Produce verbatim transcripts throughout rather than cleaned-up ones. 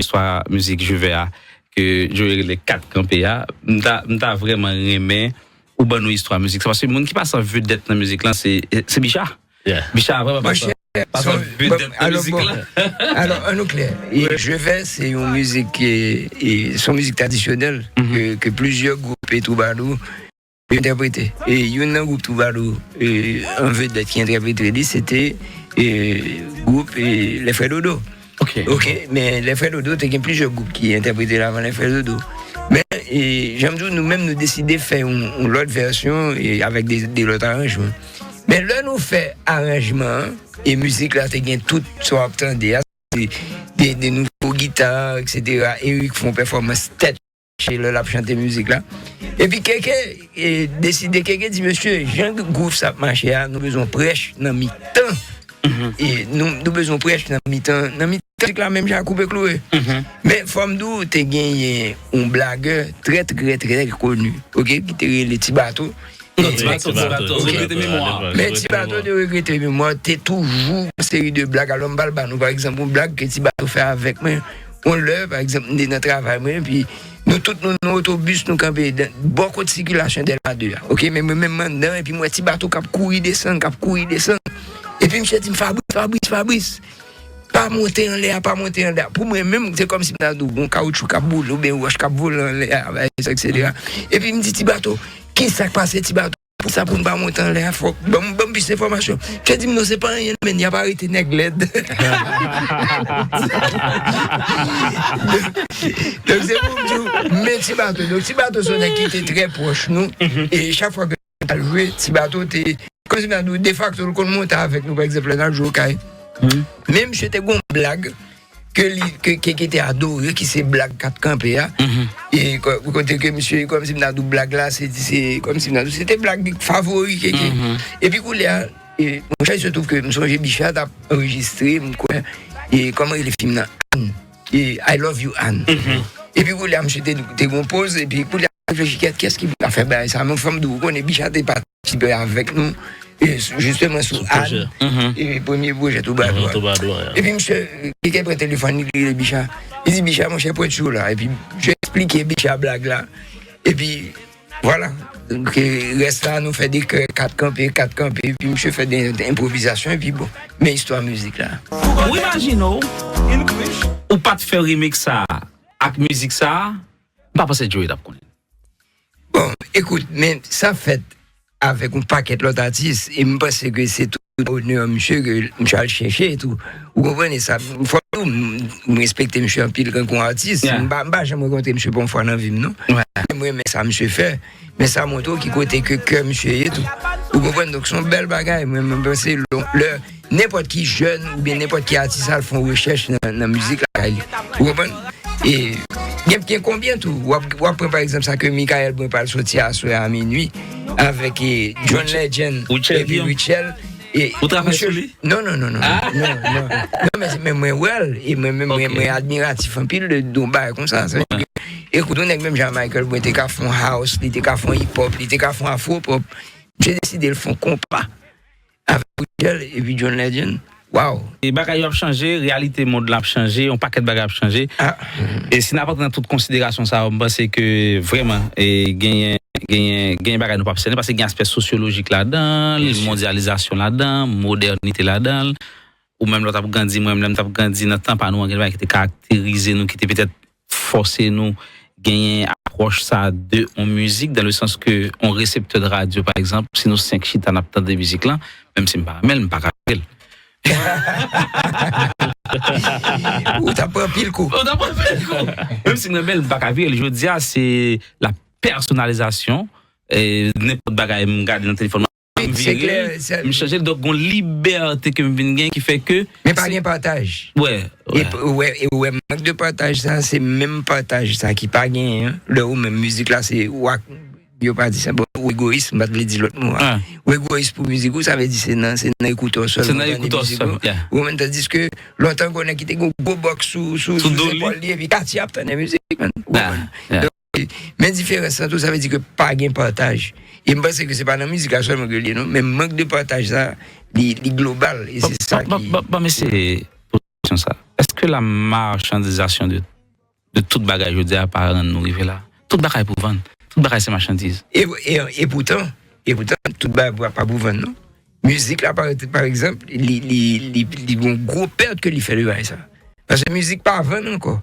istwa mizik Jewè a, ke Jewè rele Kat Kanpe a. M ta, m ta vrèman renmen ou ban nou istwa mizik sa, paske moun ki pase an vedèt nan mizik lan, se, se Bicha. Bicha vrèman pase, pase an vedèt nan mizik lan. Alò, ann nou klè. E Jewè, se yon mizik, e, e, se yon mizik tradisyonèl ke, ke plizyè gwoup e twoubadou entèprete. E youn nan gwoup twoubadou, e, an vedèt ki entèprete li, se te, e, gwoup, e, Les Frères Dodo. Ok. Ok, men Les Frères Dodo, te gen plizyè gwoup ki entèprete l avan Les Frères Dodo. Men, e, jan m di w, nou menm, nou deside fè yon, yon lòt vèsyon, e, avèk de, de lòt aranjman. Men lè nou fè aranjman an, e mizik la te gen tout sa w ap tande a, de, de, de nouvo gita, etsetera. Eric fè yon pèfòmans tèt chaje lè l ap chante mizik la. Epi Keke, e, deside, Keke di, "Mesye, jan gwoup sa ap mache a, nou bezwen prèch nan mitan." E nou, nou bezwen prèch nan mitan, nan mitan mizik la, menm jan ak Koupe Kloure. Men fò m di w, te genyen yon blagè trè, trè, trè koni, ok, ki te rele Ti Bato. Non, Ti Bato, Ti Bato, regrete memwa. Men Ti Bato te regrete memwa, te toujou yon seri de blag. Alò, m pral ba nou, pa egzanp, yon blag ke Ti Bato fè avèk mwen. Yon lè, pa egzanp, m te nan travay mwen, epi nou tout nou nan otobis, nou kanpe bò kot sikilasyon Dèlma de a. Ok, men mwen menm m anndan, epi m wè Ti Bato k ap kouri desann, k ap kouri desann. Epi misye di m, "Fabrice, Fabrice, Fabrice, pa monte anlè a, pa monte anlè a." Pou mwen menm, se kòmsi m ta di w gon kawoutchou k ap boule oubyen wòch k ap vole anlè a, bagay sa, etsetera. Epi m di Ti Bato, "Kisa k pase, Ti Bato? Poukisa pou n pa monte anlè a? Fòk ban m, ban m plis enfòmasyon." Misye di m, "Non, se pa anyen, men y ap arete nèg lèd." Donk, se pou m di w, men Ti Bato. Donk, Ti Bato se yon nèg ki te trè pwòch nou. E chak fwa ke n t al jwe, Ti Bato te, kòmsi m ta di w, defakto, l konn monte avèk nou, pa egzanp, lè n al jwe okay. Men misye te gon blag ke li, ke, ke, ke te adore, ki se blag Kat Kanpe a. E ko-, kote ke misye, kòmsi m ta di w, blag la, se, se, kòmsi m ta di w, se te blag favori Keke. Epi koulye a, e, monchè, il se trouve ke m sonje Bicha t ap anrejistre, m kwè, e, kòman rele fim nan? Anne. E, I Love You, Anne. Epi koulye a, misye te, te gon poz, epi koulye a, reflechi, kiyès, kiyès ki ka fè bagay sa? Men fò m di w, ou konnen Bicha te patisipe avèk nou, e, sou, jisteman sou Anne, e, premye pwojè Twoubadou a. Epi misye, e, Keke pran telefòn li, li rele Bicha. Li di, "Bicha, monchè, pwenti w la." Epi misye eksplike Bicha blag la. Epi, vwala. Donk, e, rès la, nou fè de kè, Kat Kanpe, Kat Kanpe. Epi misye fè de, de enpwovizasyon, epi bon, men istwa mizik la. Ou imajine w, ou pa t fè remix sa a ak mizik sa a, m pa panse Joey t ap konnen. Bon, ekout, men sa fèt avèk yon pakèt lòt atis, e m panse ke se tout onè misye ke misye al chèche tou. Ou konprann sa? Fò m, m respekte misye anpil kankou atis. M pa, m pa janm rankontre misye pa yon fwa nan vi m, non. Men m renmen sa misye fè. Men sa montre w ki kote ke kè misye ye tou. Ou konprann? Donk, se yon bèl bagay. Mwen, mwen panse lè, lè nenpòt ki jèn oubyen nenpòt ki atis al fè yon rechèch nan, nan mizik lakay li. Ou konprann? E gen, gen konbyen tou? W ap, w ap pran, pa egzanp, sa ke Michael Brun pral soti aswè a minui avèk, e, John Legend epi Rutshelle. E ou travay sou li? Non, non, non, non. Non, non. Non, men, men mwen wè l, e mwen menm, mwen, mwen admiratif anpil de, de yon bagay konsa. Sa vle di ke, ekout, yon nèg menm jan Michael Brun te ka fè yon house, li te ka fè yon hip hop, li te ka fè yon afro pop. Misye deside l fè yon konpa avèk Rutshelle epi John Legend. Waw! E bagay yo ap chanje, reyalite mond lan ap chanje, yon pakèt bagay ap chanje. E si n ap antre nan tout konsiderasyon sa yo, m panse ke vrèman, e genyen, genyen, genyen bagay nou p ap sènen, paske gen aspè sosyolojik ladan l, mondyalizasyon ladan l, modènite ladan l. Ou menm lè w t ap grandi, mwen menm lè m t ap grandi nan tan pa nou an, gen bagay ki te karakterize nou, ki te petèt fòse nou genyen apwòch sa de yon mizik, dans le sens ke yon reseptè de radyo, pa egzanp, si nou senk chita n ap tande mizik lan, menm si m pa renmen l, m pa ka vire l. Ou t ap pran pil kou. Ou t ap pran pil kou. Menm si m renmen l, m pa ka vire l. Jodi a, se la pèsonalizasyon. E nenpòt bagay m gade nan telefòn mwen, m vire l, m chanje l. Donk, gon libète ke m vin gen ki fè ke. Men pa gen pataj. Wè, e wè, e wè, mank de pataj sa, se menm pataj sa ki pa genyen lè ou menm mizik la, se w ak, yo pa di sa, bon, ou egoyis, m pa t vle di lòt mo a. Ou egoyis pou mizik ou, sa vle di se nan, se nan ekoutè w sèlman w tande mizik ou. Ou konprann? Tandiske lontan, gon nèg ki te gen gwo bòks sou, sou, sou zepòl li, epi katye ap tande mizik, man. Ou konprann? Men diferans lan tou, sa vle di ke pa gen pataj. E m panse ke se pa nan mizik la sèlman ke l ye, non, men mank de pataj sa, li, li global, e se sa ki. Ban, ban, ban, ban mesye poze kesyon sa. Èske la marchandisation de de tout bagay jodi a pa rann nou rive la. Tout bagay pou vann. Tout bagay se machandiz. E, e, e poutan, e poutan, tout bagay pa, pa pou vann, non. Mizik la, pa, pa egzanp, li, li, li, li gon gwo pèt ke li fè de bagay sa. Paske mizik pa vann ankò.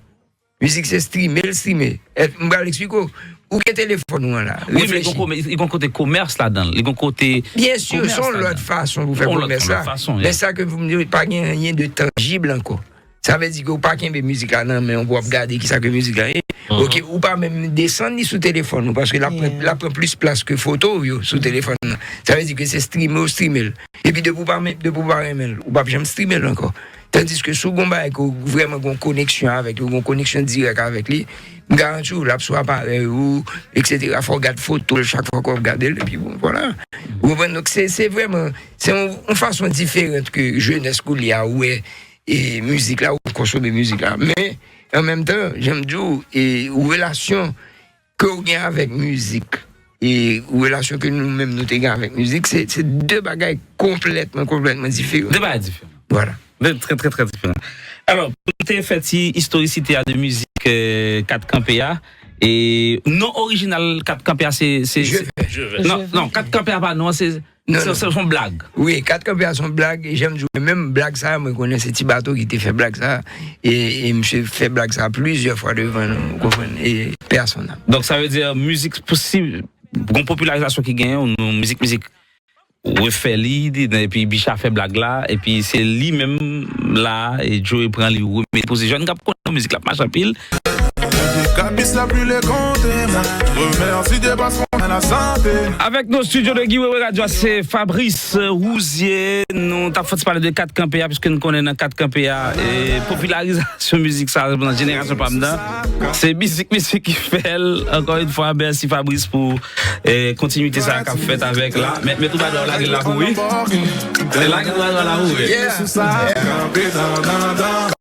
Mizik se strime l strime. E, m pral eksplike w. Ou gen telefòn ou an la. Wi, men li gon Reflechi. Komè-, li gon kote komès ladan l. Li gon kote Byen si, komès se yon lòt ladan. Fason pou fè Yon lòt, komès yon lòt la. Fason, Men yeah. Sa ke pou m di, pa gen anyen de tanjib ankò. Sa vle di ke ou pa kenbe mizik la nan men w pou w ap gade kisa ke mizik la ye. Mhm. Ok, ou pa menm desann li sou telefòn ou, paske l ap pran, Yeah. L ap pran plis plas ke foto w yo sou telefòn nan. Sa vle di ke se strime ou strime l. Epi depi ou pa men-, depi ou pa renmen l, ou p ap janm strime l ankò. Tandis ke si w gon bagay ke w vrèman gon koneksyon avèk li, ou gon koneksyon dirèk avèk li, m garanti w, l ap sou aparèy ou, et cetera. Fò w gad foto l chak fwa ke w ap gade l, epi bon, vwala. Ou konprann? Donk, se, se vrèman, se yon, yon fason diferan ke jenès koulye a wè e mizik la, ou konsome mizik la. Men, an menm tan, jan m di w, e relasyon ke w gen avèk mizik, e relasyon ke nou menm nou te gen avèk mizik, se, se de bagay konplètman, konplètman diferan. De bagay diferan. Vwala. De, trè, trè, trè diferan. Alò, pou nou te fè ti istorisite a de mizik, euh, Kat Kanpe a, e non orijinal Kat Kanpe a, se, se, Je se, vais. Je vais. Non, Je non, vais. Kat Kanpe a pa non, se, Non, se, non. Se, se yon blag. Wi, Kat Kanpe a se yon blag, e jan m di w, menm blag sa, mwen konnen se Ti Bato ki te fè blag sa, e, e misye fè blag sa plizyè fwa devan nou, ou konprann, e pèsonn. Donk, sa vle di, mizik, pou si, gon popilarizasyon ki genyen, nou, mizik, mizik, refè li, di, epi Bicha fè blag la, epi se li menm la, e Joe pran li, remèt pou se jèn k ap konn mizik la, ap mache anpil. Kabis la pile konte mwen. Remèsi Dye paske mwen an sante. Avèk nou, studio de Guy Wewe Radio, se Fabrice Rouzier. Nou t ap fè ti pale de Kat Kanpe a, piske nou konnen nan Kat Kanpe a, e popilarizasyon mizik sa nan jenerasyon pa m nan. Se mizik, mizik ki fè l. Ankò yon fwa, mèsi Fabrice pou, e, kontinite sa k ap fèt avèk la. Mèt, mèt ou pa dwe lage l la pou wi. Lage l la pou wi. Yeah.